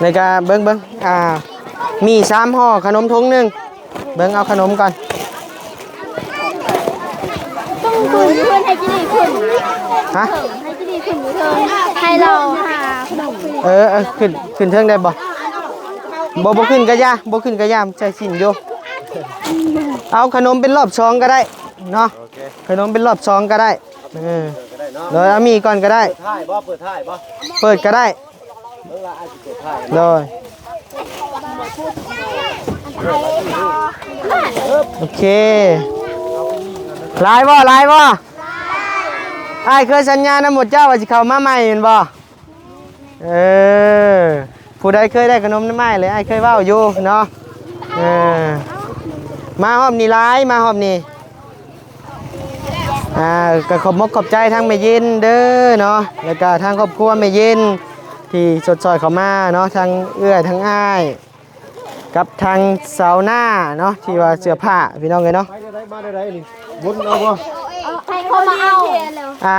ແລ້ວກະເບິ່ງ ເບິ່ງ ອ່າ ມີສາມຫໍ່ ຂະໜົມຖົງໜຶ່ງ ເບິ່ງເອົາຂະໜົມກ່ອນ. ຕ້ອງຂຶ້ນຢູ່ເຮືອນໃຫ້ຈີນີ້ຂຶ້ນ. ຮະ? ໃຫ້ຈີນີ້ຂຶ້ນຢູ່ເທິງ ໃຫ້ລາວຫາຂະໜົມ. ເອີ ເອີ ຂຶ້ນ ຂຶ້ນເທິງໄດ້ບໍ່? ບໍ່ ບໍ່ຂຶ້ນກະຢ່າ ບໍ່ຂຶ້ນກະຢ່າ ໃສ່ສິນຢູ່. ເອົາຂະໜົມເປັນລອບສອງກໍໄດ້ເນາະ. ໂອເຄ ຂະໜົມເປັນລອບສອງກໍໄດ້. ເອີ ກໍໄດ້ເນາະ. ໂດຍ ເອົາໝີ່ກ່ອນກໍໄດ້. ເປີດທ້າຍບໍ່? ເປີດທ້າຍບໍ່? ເປີດກໍໄດ້. ເບິ່ງລະ ອ້າຍຊິເປີດທ້າຍ. ໂດຍ ໂອເຄ. ຫຼາຍບໍ່? ຫຼາຍບໍ່? ອ້າຍເຄີຍສັນຍານຳໝູ່ເຈົ້າວ່າຊິເຂົ້າມາໃໝ່ແມ່ນບໍ່? ເອີ ຜູ້ໃດເຄີຍໄດ້ຂະໜົມນຳອ້າຍເລີຍ ອ້າຍເຄີຍເວົ້າຢູ່ເນາະ. ເອີ ມາຮອບນີ້ຫຼາຍ ມາຮອບນີ້. ອ່າ ກໍຂອບມົກຂອບໃຈທາງແມ່ເຢັນເດີເນາະ ແລ້ວກໍທາງຄອບຄົວແມ່ເຢັນທີ່ຊົດຊ່ອຍເຂົ້າມາເນາະ ທັງເອື້ອຍທັງອ້າຍ ກັບທາງຊາວນາເນາະ ທີ່ວ່າເສື້ອຜ້າ ພີ່ນ້ອງເອີຍເນາະ. ໄປໄດ້ ມາໄດ້ນີ້ ວົນເອົາບໍ່? ໃຫ້ເຂົາມາເອົາ. ອ່າ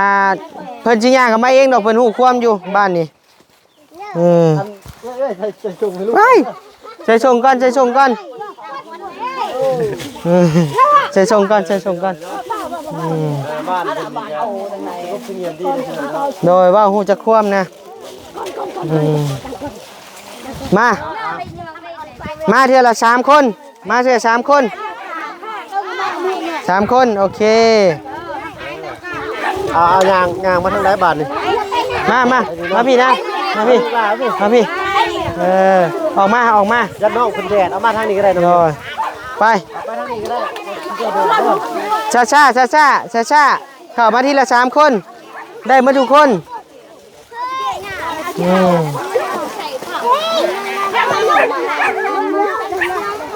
ເພິ່ນຊິຍ່າງເຂົ້າມາເອງດອກ ເພິ່ນຮູ້ຄວາມຢູ່ບ້ານນີ້. ເອີ ອັນ ເອີຍ ໃສ່ ໃສ່ສົ່ງໃຫ້ລູກ ໄປ ໃສ່ສົ່ງກ່ອນ ໃສ່ສົ່ງກ່ອນ. ເອີ ໃສ່ສົ່ງກ່ອນ ໃສ່ສົ່ງກ່ອນ. ອືມ ບ້ານເພິ່ນນີ້ກໍສະຫງົບສະຫງຽມດີເນາະ. ໂດຍ ເວົ້າຮູ້ຈັກຄວາມນະ. ອືມ ມາ ມາເທື່ອລະສາມຄົນ ມາເທື່ອສາມຄົນ ສາມຄົນ. ໂອເຄ ເອົາ ເອົາຍ່າງ ຍ່າງມາທາງໃດບາດນີ້? ມາ ມາ ມາພີ່ນະ ມາພີ່ ມາພີ່. ເອີ ອອກມາ ອອກມາ ຢ້ານນ້ອງເພິ່ນແດດ. ເອົາມາທາງນີ້ກໍໄດ້ນ້ອງ. ໂດຍ ໄປ ໄປທາງນີ້ກໍໄດ້. ຊ້າໆ ຊ້າໆ ຊ້າໆ ເຂົ້າມາທີລະສາມຄົນ ໄດ້ໝົດທຸກຄົນ. ອືມ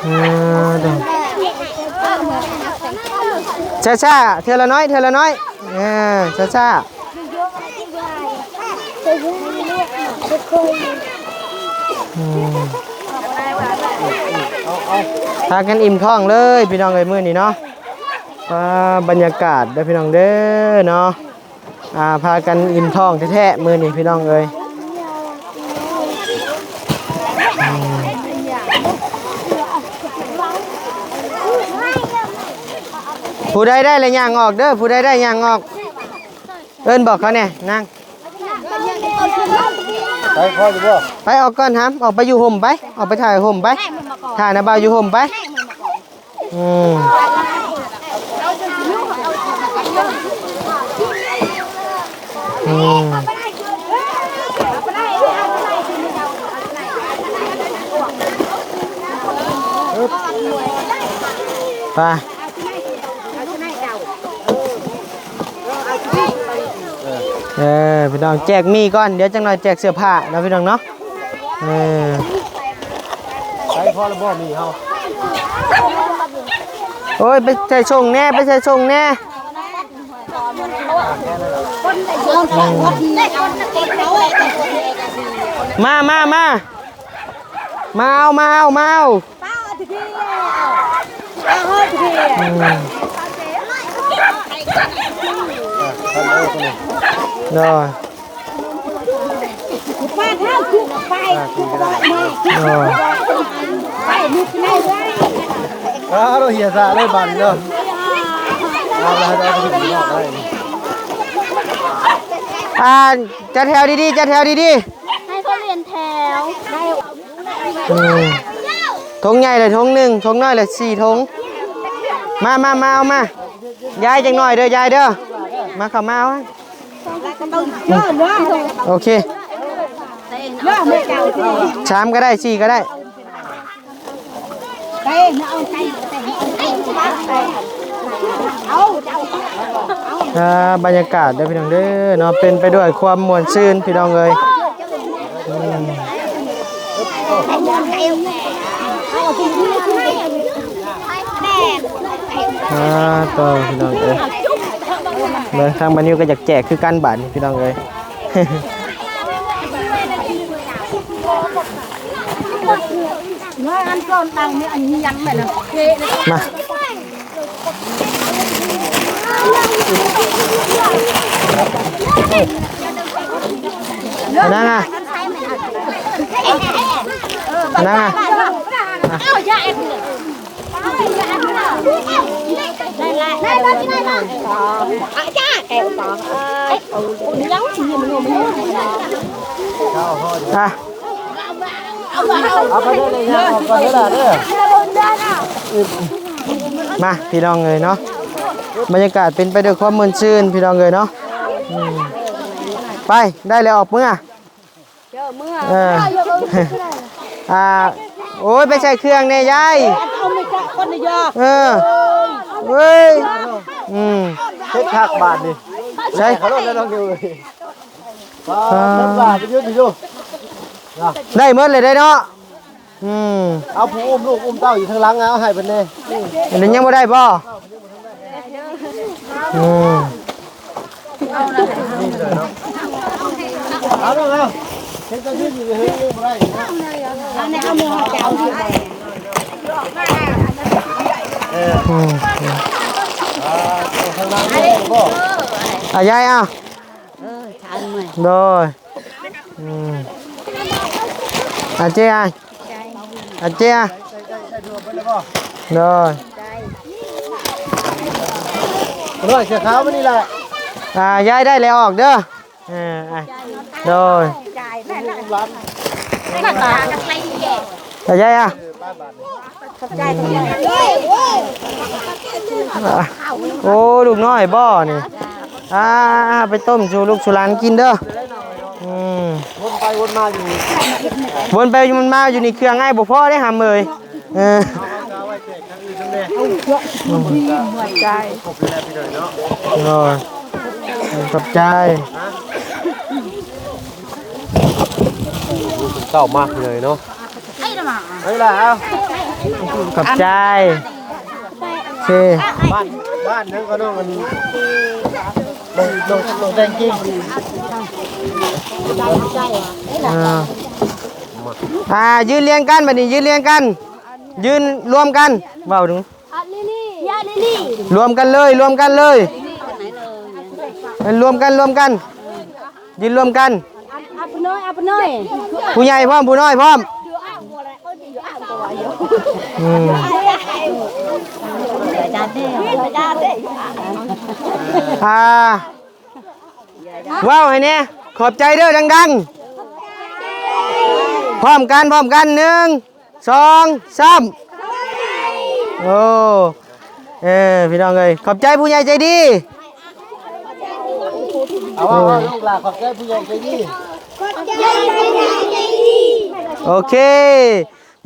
ເອີ ຊ້າໆ ເທື່ອລະໜ້ອຍ ເທື່ອລະໜ້ອຍ. ເອີ ຊ້າໆ. ອືມ ພາກັນອີ່ມທ້ອງເລີຍ ພີ່ນ້ອງເອີຍ ມື້ນີ້ເນາະ. ອ່າ ບັນຍາກາດເດີ ພີ່ນ້ອງເດີເນາະ. ອ່າ ພາກັນອີ່ມທ້ອງແທ້ໆ ມື້ນີ້ ພີ່ນ້ອງເອີຍ. ອືມ ຜູ້ໃດໄດ້ລະຍ່າງອອກເດີ ຜູ້ໃດໄດ້ຍ່າງອອກ. ເອີ້ນບອກເຂົາແດ່ນາງ. ໄປ ພໍຢູ່ບໍ່? ໄປອອກກ່ອນຫຳ ອອກໄປຢູ່ຮົ່ມໄປ ອອກໄປຖ່າຍຮົ່ມໄປ ຖ່າຍນະບ່າວຢູ່ຮົ່ມໄປ. ອືມ ອືມ ໄປ. ເອີ ພີ່ນ້ອງ ແຈກໝີ່ກ່ອນ ດຽວຈັກໜ້ອຍແຈກເສື້ອຜ້າເນາະ ພີ່ນ້ອງເນາະ. ເອີ ໃຊ້ພໍລະບໍ່ໝີ່ເຮົາ? ໂອ້ຍ ໄປໃສ່ສົ່ງແດ່ ໄປໃສ່ສົ່ງແດ່. ມາ ມາ ມາ ມາເອົາ ມາເອົາ ມາເອົາ. ອືມ ໂດຍ ໂດຍ ເອົາ ເຮົາເຮຍສະເລີຍບາດນີ້ເນາະ. ເອົາລະ ເຮົາເອົາໄປຢູ່ນອກໄດ້. ອ່າ ຈັດແຖວດີໆ ຈັດແຖວດີໆ. ໃຫ້ເຂົາລຽນແຖວ. ອືມ ຖົງໃຫຍ່ລະຖົງໜຶ່ງ ຖົງນ້ອຍລະສີ່ຖົງ. ມາ ມາ ມາ ເອົາມາ. ຍາຍຈັກໜ້ອຍເດີ ຍາຍເດີ. ມາ ເຂົ້າມາເອົາ. ໂອເຄ ສາມກໍໄດ້ ສີ່ກໍໄດ້. ອ່າ ບັນຍາກາດເດີພີ່ນ້ອງເດີເນາະ ເຕັມໄປດ້ວຍຄວາມມ່ວນຊື່ນພີ່ນ້ອງເອີຍ. ອືມ ອ່າ ຕໍ່ພີ່ນ້ອງເອີຍ ເບິ່ງທາງບານິວກໍຢາກແຈກຄືກັນບາດນີ້ພີ່ນ້ອງເອີຍ. ມາ ອັນນັ້ນນະ ອັນນັ້ນນະ. ອ່ະ ເອົາໄປເດີ ຍ່າງອອກກ່ອນເດີຫຼ້າເດີ. ມາພີ່ນ້ອງເອີຍເນາະ ບັນຍາກາດເປັນໄປດ້ວຍຄວາມມ່ວນຊື່ນພີ່ນ້ອງເອີຍເນາະ. ອືມ ໄປ ໄດ້ແລ້ວອອກເມືອ ເຈົ້າເມືອ ເອີ ອ່າ ໂອ້ຍ ໄປໃສ່ເຄື່ອງແດ່ຍາຍ ເອົາໄປຈັກຄົນນະຍາ ເອີ ເອີຍ ອືມ ເຮັດຄັກບາດນີ້ ໃສ່ເຂົາໂລດແລ້ວນ້ອງເອີຍ ອ່າ ໄດ້ໝົດເລີຍເດ້ເນາະ. ອືມ ເອົາຜູ້ອຸ້ມລູກອຸ້ມເຕົ້າຢູ່ທາງຫຼັງ ເອົາໃຫ້ເພິ່ນແດ່ ອັນນີ້ຍັງບໍ່ໄດ້ບໍ່? ອືມ ເອົາເອົາ ເຫັນເຈົ້າຢືນຢູ່ເທິງນີ້ບໍ່ໄດ້ນະ ເອົາແນ່ ເອົາໝູ່ເຈົ້າຢູ່ ເອີ ອືມ ອ່າ ທາງຫຼັງນີ້ບໍ່? ອ່າ ຍາຍ ເອົາ ເອີ ຊານເມື່ອຍ ໂດຍ ອືມ ອາເຈ້ ອາເຈ້ ໂດຍ ໂດຍ ເສື້ອຂາວມານີ້ແຫຼະ ອ່າ ຍ້າຍໄດ້ແລ້ວອອກເດີ ເອີ ໂດຍ ອາ ຍ້າຍ ອາ ໂອ້ ລູກນ້ອຍບໍ່ນີ້? ອ່າ ໄປຕົ້ມສູ່ລູກສູ່ຫຼານກິນເດີ ອືມ ວົນໄປວົນມາຢູ່ນີ້ ວົນໄປວົນມາຢູ່ນີ້ ເຄື່ອງອ້າຍບໍ່ພໍເດ້ຫຳເອີຍ ເອີ ຂອບໃຈ ໂອ້ຍ ຂອບໃຈ ເຂົ້າມາເລີຍເນາະ. ເອົາລະ ເອົາ ຂອບໃຈ ໂອເຄ ບ້ານ ບ້ານຫຍັງກໍນ້ອງ ອັນ ນ້ອງ ນ້ອງ ນ້ອງແດງກິ້ງ ອ່າ ອ່າ ຢືນລຽງກັນ ບັດນີ້ຢືນລຽງກັນ ຢືນລວມກັນ ເວົ້າດູ ລວມກັນເລີຍ ລວມກັນເລີຍ ລວມກັນ ລວມກັນ ຢືນລວມກັນ ຜູ້ໃຫຍ່ພ້ອມ ຜູ້ນ້ອຍພ້ອມ ອືມ ອ່າ ເວົ້າໃຫ້ແດ່ ຂອບໃຈເດີ ດັງໆ ພ້ອມກັນ ພ້ອມກັນ ໜຶ່ງ ສອງ ສາມ ໂອ້ ເອີ ພີ່ນ້ອງເອີຍ ຂອບໃຈຜູ້ໃຫຍ່ໃຈດີ ເອົາ ເອົາ ເອົາ ລູກຫຼານ ຂອບໃຈຜູ້ໃຫຍ່ໃຈດີ ໂອເຄ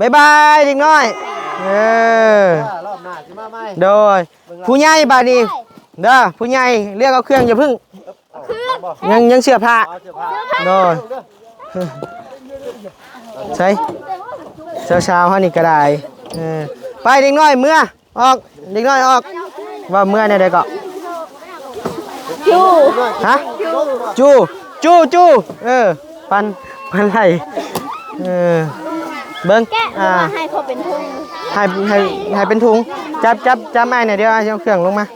ບາຍບາຍເດັກນ້ອຍ ເອີ ອ່າ ລອບໜ້າຊິມາໃໝ່ ໂດຍ ຜູ້ໃຫຍ່ບາດນີ້ເດີ ຜູ້ໃຫຍ່ເລືອກເອົາເຄື່ອງ ຢ່າເພິ່ງ ຍັງ ຍັງເສື້ອຜ້າ ເອົາເສື້ອຜ້າ ໂດຍ ໃສ່ ສາວໆເຮົານີ້ກໍໄດ້ ເອີ ໄປເດັກນ້ອຍເມືອ ອອກ ເດັກນ້ອຍອອກ ວ່າເມືອແນວໃດເກາະ ຈູ ຮະ ຈູ ຈູ ຈູ ເອີ ປັນ ປັນໄຫຼ ເອີ ເບິ່ງ ແກະ ອ່າ ໃຫ້ເຂົາເປັນທຸງ ໃຫ້ ໃຫ້ ໃຫ້ເປັນທຸງ ຈັບ ຈັບ ຈັບໄມ້ໜ້ອຍ ດຽວອ້າຍຊິເອົາເຄື່ອງລົງມາ.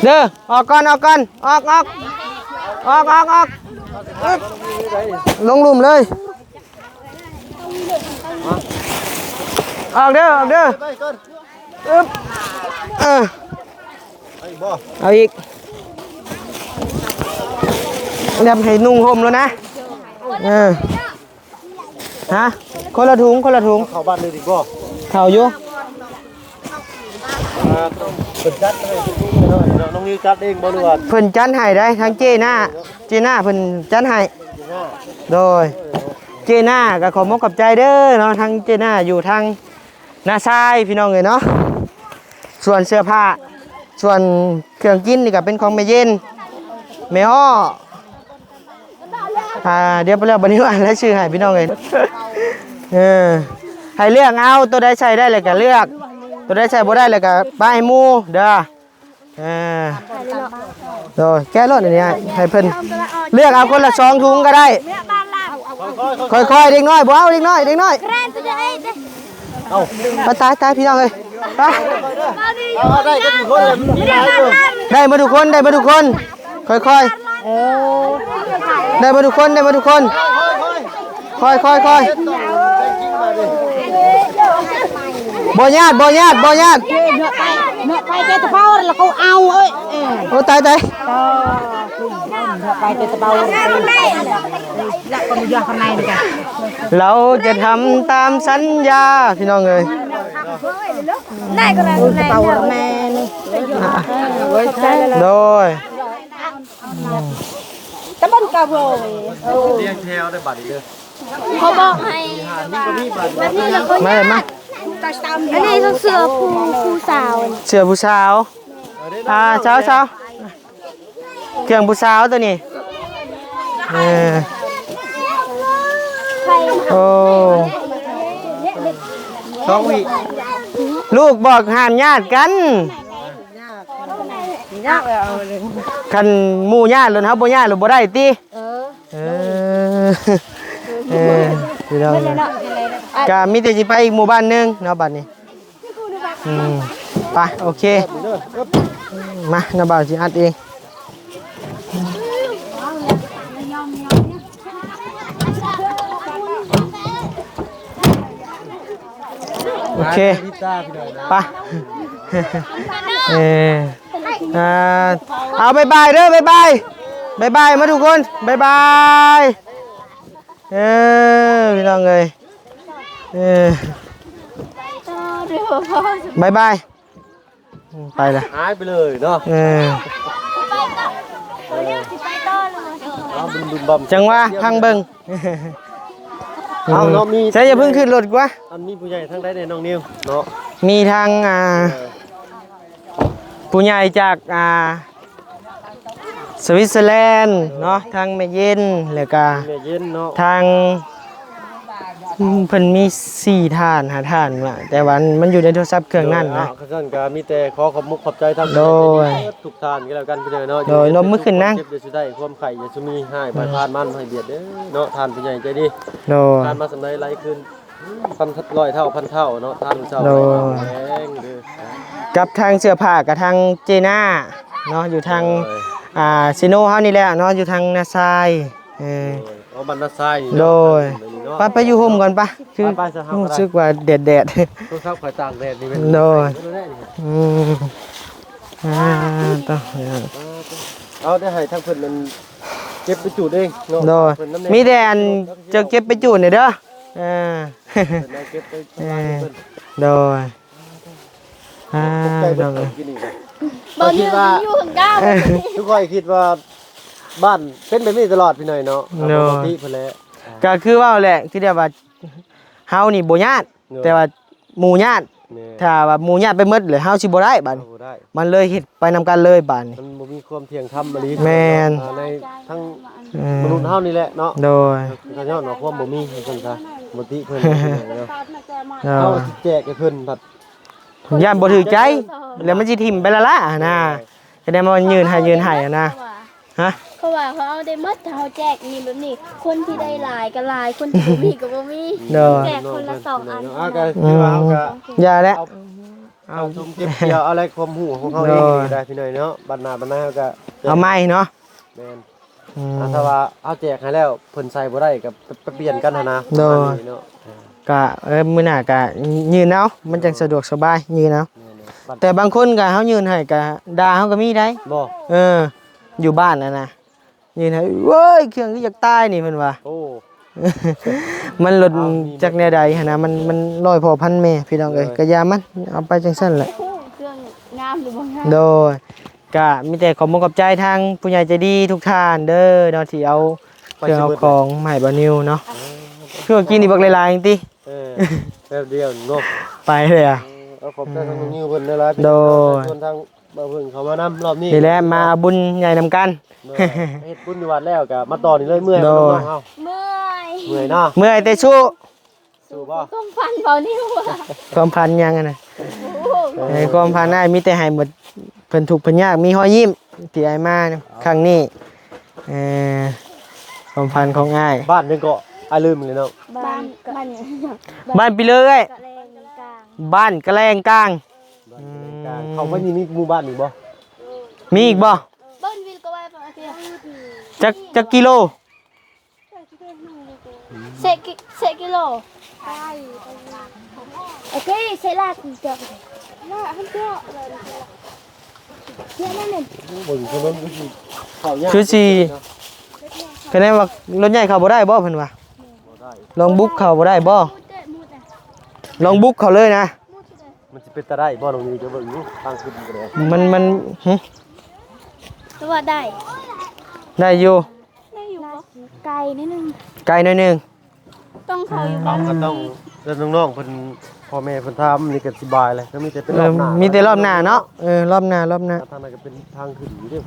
ເດີ ອອກກ່ອນ ອອກກ່ອນ ອອກ ອອກ ອອກ ອອກ ອອກ ລົງລຸ່ມເລີຍ. ອອກເດີ ອອກເດີ ອຶບ ເອີ ເອົາອີກ ແລ້ວໃຫ້ນຸ່ງຫົ່ມແລ້ວນະ ເອີ ຮະ ຄົນລະຖົງ ຄົນລະຖົງ ເຂົ້າບ້ານເລີຍດີບໍ່ ເຂົ້າຢູ່. ອ່າ ເພິ່ນຈັດໃຫ້ທຸກໆເນາະ ນ້ອງນິວຈັດເອງບໍ່ ຫຼືວ່າ ເພິ່ນຈັດໃຫ້ໄດ໋ ທາງເຈ້ໜ້າ ເຈ້ໜ້າເພິ່ນຈັດໃຫ້ ໂດຍ ເຈ້ໜ້າກໍຂໍມຸກຂອບໃຈເດີເນາະ ທາງເຈ້ໜ້າຢູ່ທາງນາຊາຍ ພີ່ນ້ອງເອີຍເນາະ ສ່ວນເສື້ອຜ້າ ສ່ວນເຄື່ອງກິນນີ້ກໍເປັນຂອງແມ່ເຢັນ ແມ່ອ້ອ ອ່າ ດຽວໄປເລືອກບັດນີ້ວ່າລາຍຊື່ໃຫ້ພີ່ນ້ອງເອີຍ ເອີ ໃຫ້ເລືອກເອົາ ໂຕໃດໃສ່ໄດ້ແລ້ວກໍເລືອກ ໂຕໃດໃສ່ບໍ່ໄດ້ແລ້ວກໍປະໃຫ້ໝູ່ເດີ ເອີ ໂດຍ ແກະໂລດອັນນີ້ ໃຫ້ເພິ່ນເລືອກເອົາຄົນລະສອງຖົງກໍໄດ້ ຄ່ອຍໆ ເດັກນ້ອຍ ບໍ່ເອົາເດັກນ້ອຍ ເດັກນ້ອຍ ເອົ້າ ໄປ ຕາຍ ຕາຍ ພີ່ນ້ອງເອີຍ ໄປ ເອົາ ເອົາ ໄດ້ກັນທຸກຄົນເລີຍ ໄດ້ໝົດທຸກຄົນ ໄດ້ໝົດທຸກຄົນ ຄ່ອຍໆ ເອີ ໄດ້ໝົດທຸກຄົນ ໄດ້ໝົດທຸກຄົນ ຄ່ອຍໆ ຄ່ອຍໆ ເຮັດຕໍ່ ແບ່ງກິນມາເດ້ ເ ບໍ່ຍາດ ບໍ່ຍາດ ບໍ່ຍາດ. ເນາະໄປ ເນາະໄປແຕ່ຕະເປົາລະເຂົາເອົາເອີຍ. ເອີ ໂອ້ ຕາຍ ຕາຍ. ເນາະໄປແຕ່ຕະເປົາລະກໍບໍ່ຢາກຂ້າງໃນນີ້ກະ ເຮົາຈະທຳຕາມສັນຍາ ພີ່ນ້ອງເອີຍ. ໄດ້ກໍໄດ້ ຕະເປົາແມ່ນີ້. ໂດຍ ຕະບັນກະໂວຍ ລຽງແຖວໄດ້ບັດນີ້ເດີ. ເຂົາບອກໃຫ້ແບບນີ້ລະ ມາ ມາ ອັນນີ້ເສື້ອຜູ້ ຜູ້ສາວ ເສື້ອຜູ້ສາວ. ອ່າ ສາວ ສາວ ເຄື່ອງຜູ້ສາວໂຕນີ້. ເອີ ໂອ້ ສອງວິ ລູກບອກຫ້າມຍາດກັນ. ຄັນໝູ່ຍາດໂລດ ເຮົາບໍ່ຍາດໂລດບໍ່ໄດ້ຕິ. ເອີ ເອີ ເອີ ພີ່ນ້ອງເອີຍ ກະມີແຕ່ຊິໄປອີກໝູ່ບ້ານໜຶ່ງເນາະບັດນີ້. ອືມ ໄປ ໂອເຄ ມາ ນ້າບ່າວຊິອັດເອງ. ໂອເຄ ໄປ ເອີ ອ່າ ເອົາ ບາຍບາຍເດີ ບາຍບາຍ ບາຍບາຍ ມາທຸກຄົນ ບາຍບາຍ. ເອີ ພີ່ນ້ອງເອີຍ ເອີ ບາຍບາຍ. ອືມ ໄປລະ ຫາຍໄປເລີຍເນາະ. ເອີ ເອົາ ບຸນໆ ບັມ ຈັ່ງວ່າ ພັງເບິ່ງ. ເອົາເນາະ ມີ ໃສ ຢ່າເພິ່ງຂຶ້ນລົດກວ່າ. ອັນ ມີຜູ້ໃຫຍ່ທາງໃດແດ່ນ້ອງນິວເນາະ? ມີທາງ ອ່າ ເອີ ຜູ້ໃຫຍ່ຈາກ ອ່າ ສະວິດເຊີແລນເນາະ ທາງແມ່ເຢັນ ແລ້ວກະ ແມ່ເຢັນເນາະ ທາງ ອືມ ເພິ່ນມີສີ່ທ່ານ ຫ້າທ່ານວ່າ ແຕ່ວ່າມັນຢູ່ໃນໂທລະສັບເຄື່ອງນັ້ນນະ. ໂດຍ ເອົາ ຄັນຊັ້ນກະມີແຕ່ຂໍຂອບມຸກຂອບໃຈທາງ ໂດຍ ທຸກທ່ານກໍແລ້ວກັນ ພີ່ນ້ອງເນາະ. ໂດຍ ຍົກມືຂຶ້ນນະ ເຈັບຢ່າສູ່ໄດ້ ຄວາມໄຂ້ຢ່າສູ່ມີ ຮ້າຍ ອືມ ພາດຜ່ານມາໃຫ້ບຽດເດີເນາະ ທ່ານຜູ້ໃຫຍ່ໃຈດີ. ໂດຍ ທ່ານມາສ່ຳໃດໄຫຼຄືນ ພັນຮ້ອຍເທົ່າພັນເທົ່າເນາະ ທ່ານຜູ້ເຖົ້າ. ໂດຍ ແຮງເດີ ກັບທາງເສື້ອຜ້າກັບທາງເຈນາເນາະ ຢູ່ທາງ ໂດຍ ອ່າ ເຊໂນເຮົານີ້ແຫຼະເນາະ ຢູ່ທາງນາຊາຍ. ເອີ ໂດຍ ເອົາ ບ້ານນາຊາຍນີ້ເນາະ. ໂດຍ ໄປ ໄປຢູ່ຮົ່ມກ່ອນປະ ຄື ໄປ ໄປຊະ ເຮົາ ຮູ້ສຶກວ່າແດດໆ ໂທລະສັບຂ້ອຍຕາກແດດນີ້ແມ່ນ. ໂດຍ ອືມ ອ່າ ຕ້ອງ ເອົາ ໄດ້ໃຫ້ທາງເພິ່ນນັ້ນເກັບໄປຈູດເອງເນາະ. ໂດຍ ເພິ່ນນຳແດ່ ມີແຕ່ອັນ ເຈົ້າເກັບໄປຈູດນີ້ເດີ. ເອີ ເພິ່ນເອົາເກັບໄປ ເອີ ເພິ່ນ ໂດຍ ອ່າ ຂອບໃຈເພິ່ນ ເພິ່ນກິນອີກ. ບໍ່ ຂ້ອຍຄິດວ່າ ຢູ່ຂ້າງກ້າວ ຄືຂ້ອຍຄິດວ່າບ້ານເປັນແບບນີ້ຕະຫຼອດ ພີ່ນ້ອງເນາະ. ໂດຍ ປົກກະຕິເພິ່ນແຫຼະ ກໍຄືເວົ້າແຫຼະ ທີ່ແບບວ່າເຮົານີ້ບໍ່ຍາດ ໂດຍ ແຕ່ວ່າໝູ່ຍາດ. ແມ່ນ ຖ້າວ່າໝູ່ຍາດໄປໝົດແລ້ວ ເຮົາຊິບໍ່ໄດ້ບາດນີ້ ເຮົາບໍ່ໄດ້ ມັນເລີຍເຮັດໄປນຳກັນເລີຍບາດນີ້ ມັນບໍ່ມີຄວາມທ່ຽງທຳອີ່ຫຼີ. ແມ່ນ ອ່າ ໃນທັງ ອືມ ມະນຸດເຮົານີ້ແຫຼະເນາະ. ໂດຍ ກໍຍ້ອນວ່າຄວາມບໍ່ມີ ວ່າຊັ້ນຊະ ບໍ່ຕິເພິ່ນເນາະ. ໂດຍ ເຮົາຊິແຈກໃຫ້ເພິ່ນ ພັດຢ້ານບໍ່ຖືກໃຈ ແລ້ວມັນຊິຖິ້ມໄປລະລະຫັ້ນນະ. ໂດຍ ສະແດງວ່າຍື່ນໃຫ້ ຍື່ນໃຫ້ຫັ້ນນະ. ຮະ ເພາະວ່າເຮົາເອົາໄດ້ໝົດ ຖ້າເຮົາແຈກນີ້ແບບນີ້ ຄົນທີ່ໄດ້ຫຼາຍກໍຫຼາຍ ຄົນທີ່ບໍ່ມີກໍບໍ່ມີ. ໂດຍ ແຈກຄົນລະສອງອັນ. ອ່າ ກໍຄືວ່າເຮົາກໍ ຢ່າແຫຼະ ເອົາ ເອົາ ເອົາສົມເກັບກ່ຽວ ເອົາແລກຄວາມຮູ້ຂອງເຮົາເອງ. ໂດຍ ໄດ້ພີ່ນ້ອງເນາະ ບັດໜ້າບັດໃນເຮົາກໍ ເອົາໃໝ່ເນາະ. ແມ່ນ ອືມ ອ່າ ຖ້າວ່າເຮົາແຈກໃຫ້ແລ້ວ ເພິ່ນໃສ່ບໍ່ໄດ້ກໍໄປ ໄປປ່ຽນກັນຫັ້ນນະ. ໂດຍ ປະມານນີ້ເນາະ. ອ່າ ກະ ເອີ ມື້ໜ້າກະຍື່ນເອົາ ມັນຈັ່ງສະດວກສະບາຍ ຍື່ນເອົາ. ແມ່ນໆ ແຕ່ບາງຄົນກະເຮົາຍື່ນໃຫ້ກະດ່າເຮົາກໍມີໄດ໋. ບໍ່ ເອີ ຢູ່ບ້ານຫັ້ນນະ ຍື່ນໃຫ້ ເວີ້ຍ ເຄື່ອງຄືຢາກຕາຍນີ້ ເພິ່ນວ່າ. ໂອ້ ມັນລົດ ເອົາ ມີ ຈັກແນວໃດຫັ້ນນະ ມັນ ມັນຮ້ອຍພໍ່ພັນແມ່ ພີ່ນ້ອງເອີຍ. ໂດຍ ກະຢ່າມັນ ເອົາໄປຈັ່ງຊັ້ນແຫຼະ. ໂອ້ ເຄື່ອງງາມຫຼືບໍ່ງາມ. ໂດຍ ກະມີແຕ່ຂອບມຸກຂອບໃຈທາງຜູ້ໃຫຍ່ໃຈດີທຸກທ່ານເດີເນາະ ທີ່ເອົາເຄື່ອງເອົາຂອງມາໃຫ້ບ່າວນິວເນາະ. ເອີ ຄືວ່າກິນອີກບັກຫຼາຍໆຈັ່ງຕິ. ເອີ ແປັບດຽວເນາະ ໄປເລີຍ. ເອີ ເອົາຂອບໃຈທາງນ້ອງນິວເພິ່ນຫຼາຍໆ. ໂດຍ ສ່ວນທາງບ່າວເພິ່ນເຂົ້າມານຳລອບນີ້ ນີ້ແຫຼະ ມາເອົາບຸນໃຫຍ່ນຳກັນ. ໂດຍ ເຮັດບຸນຢູ່ວັດແລ້ວກໍມາຕໍ່ນີ້ເລີຍ. ເມື່ອຍບໍ່ນ້ອງເຮົາ? ເມື່ອຍ ເມື່ອຍເນາະ. ເມື່ອຍແຕ່ສູ້. ສູ້ບໍ່? ຄວາມຝັນບ່າວນິວ. ຄວາມຝັນຫຍັງຫັ້ນນະ? ໂອ້ໂຫ ເອີ ຄວາມຝັນອ້າຍມີແຕ່ໃຫ້ໝົດ ເພິ່ນທຸກເພິ່ນຍາກ ມີຮອຍຍິ້ມທີ່ອ້າຍມາຄັ້ງນີ້. ເອີ ຄວາມຝັນຂອງອ້າຍ. ບ້ານຫຍັງເກາະ? ອ້າຍລືມແລ້ວເນາະ. ບ້ານ ບ້ານຫຍັງ? ບ້ານປີເລີເອື້ອຍ. ກະແລງກາງ. ບ້ານກະແລງກາງ. ບ້ານກະແລງກາງ. ອືມ ເຂົ້າໄປນີ້ມີໝູ່ບ້ານອີກບໍ່? ມີອີກບໍ່? ເບິ່ງວິວກໍວ່າປະມານ ຈັກ ຈັກກິໂລ? ເສະກິ ເສະກິໂລ. ໂອເຄ ໃສ່ລາກເຈາະລາກໃຫ້ເຈາະເລີຍ ເຈາະນັ້ນແມ່ນ ເບິ່ງຖະໜົນຄືຊິເຂົ້າຍາກ ຄືຊິ ຄະແນນວ່າລົດໃຫຍ່ເຂົ້າບໍ່ໄດ້ບໍ່ ເພິ່ນວ່າ ບໍ່ໄດ້ ລອງບຸກເຂົ້າບໍ່ໄດ້ບໍ່ ລອງບຸກເຂົ້າເລີຍນະ ມັນຊິເປັນຕາໄດ້ບໍ່ ນ້ອງນິວ ຈະເບິ່ງຢູ່ ທາງຂຶ້ນກໍໄດ້ ມັນ ມັນ ຫຶ ແຕ່ວ່າໄດ້ ໄດ້ຢູ່ ໄດ້ຢູ່ບໍ່ ໄກໜ້ອຍໜຶ່ງ ໄກໜ້ອຍໜຶ່ງ ຕ້ອງເຂົ້າຢູ່ ເອີ ບ້ານ ເຮົາກໍຕ້ອງເອີ້ນນ້ອງໆເພິ່ນ ພໍ່ແມ່ເພິ່ນຖາມນີ້ກໍສະບາຍແຫຼະ ກໍມີແຕ່ເປັນ ເອີ ຮອບໜ້າ ມີແຕ່ຮອບໜ້າເນາະ ເອີ ຮອບໜ້າ ຮອບໜ້າ ທາງນັ້ນກໍເປັນທາງຂຶ້ນຢູ່ເດ້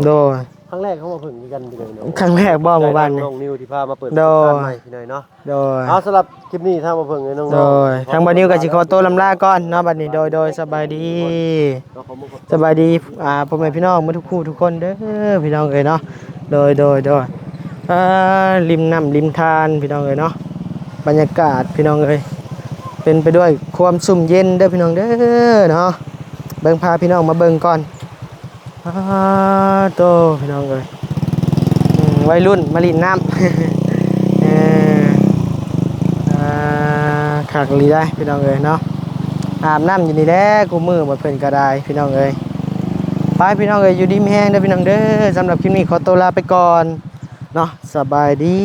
ໂດຍ ຄັ້ງແລກເຮົາມາເບິ່ງຄືກັນ ພີ່ນ້ອງເນາະ ຄັ້ງແລກບໍ່ ໝູ່ບ້ານນີ້ ນ້ອງນິວທີ່ພາມາເປີດ ໂດຍ ປະສົບການໃໝ່ ພີ່ນ້ອງເນາະ ໂດຍ ເອົາ ສຳລັບຄລິບນີ້ ທາງບ່າວເຜິ້ງ ແລະ ນ້ອງໆ ໂດຍ ທາງບ່າວນິວກໍຊິຂໍຕົວລຳລາກ່ອນເນາະ ບັດນີ້ ໂດຍ ໂດຍ ສະບາຍດີ ຂໍຂອບຄຸນ ສະບາຍດີ ອ່າ ພໍ່ແມ່ພີ່ນ້ອງໝົດທຸກຜູ້ທຸກຄົນເດີ ພີ່ນ້ອງເອີຍເນາະ ໂດຍ ໂດຍ ໂດຍ ອ່າ ລິມນ້ຳລິມທານ ພີ່ນ້ອງເອີຍເນາະ ບັນຍາກາດ ພີ່ນ້ອງເອີຍ ເຕັມໄປດ້ວຍຄວາມຊຸ່ມເຢັນເດີ ພີ່ນ້ອງເດີເນາະ ເບິ່ງ ພາພີ່ນ້ອງມາເບິ່ງກ່ອນ ປາໂຕ ພີ່ນ້ອງເອີຍ ອືມ ໄວລຸ້ນມາຫຼິ້ນນ້ຳ ເອີ ອ່າ ຄັກອີ່ຫຼີໄດ໋ ພີ່ນ້ອງເອີຍເນາະ ອາບນ້ຳຢູ່ນີ້ແຫຼະ ຄູ່ມື້ບັດເພິ່ນກໍໄດ້ ພີ່ນ້ອງເອີຍ ໄປ ພີ່ນ້ອງເອີຍ ຢູ່ດີມີແຮງເດີ ພີ່ນ້ອງເດີ ສຳລັບຄລິບນີ້ຂໍຕົວລາໄປກ່ອນເນາະ ສະບາຍດີ.